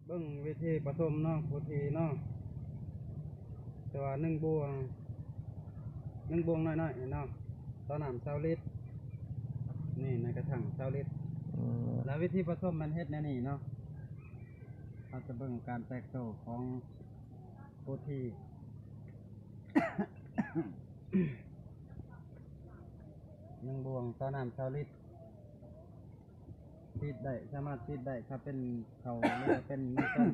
ເບິ່ງວິທີປະສົມເນາະ ຜູ້ທີ່ເນາະ ແຕ່ວ່າໜຶ່ງບ່ວງ ໜຶ່ງບ່ວງນ້ອຍໆນີ້ເນາະ ຕໍ່ນ້ຳຊາວລິດ ນີ້ໃນກະຖັງຊາວລິດ ອືມ ແລ້ວວິທີປະສົມແມ່ນເຮັດແນວນີ້ເນາະ ເຮົາຈະເບິ່ງການແຕກໂຕຂອງໂພທີ ໜຶ່ງບ່ວງຕໍ່ນ້ຳຊາວລິດ ສີດໄດ້ ສາມາດສີດໄດ້ ຖ້າເປັນເຂົ້າ ຫຼືວ່າເປັນມັນຕົ້ນ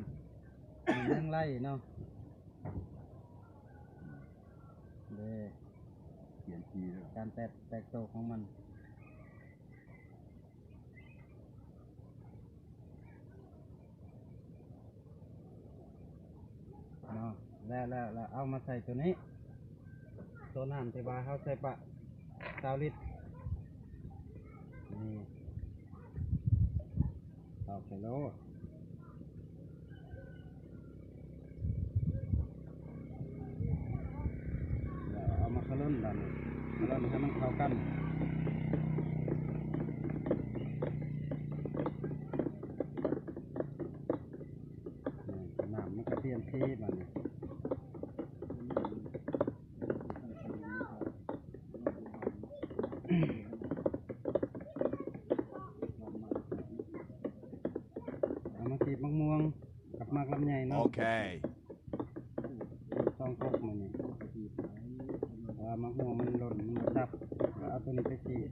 ມັນຍັງໄລ່ເນາະ ເດ້ ການແຕກ ແຕກໂຕຂອງມັນ ເນາະ ແລ້ວ ແລ້ວ ແລ້ວເອົາມາໃສ່ໂຕນີ້ ໂຕນ້ຳທີ່ວ່າເຮົາໃສ່ປະຊາວລິດ ນີ້ ຕອກໃສ່ໂລດ ແລ້ວເອົາມາຄະລົນບາດນີ້ ຄະລົນໃຫ້ມັນເຂົ້າກັນ ນີ້ ນ້ຳມັນກະປ່ຽນສີບາດນີ້ ເອົາມາສີດໝາກມ່ວງກັບໝາກລຳໄຍເນາະ ໂອເຄ ສອງກົກມື້ນີ້ ເພາະວ່າໝາກມ່ວງມັນຫຼົ່ນ ມັນບໍ່ຈັບ ແລ້ວເອົາໂຕນີ້ໄປສີດ.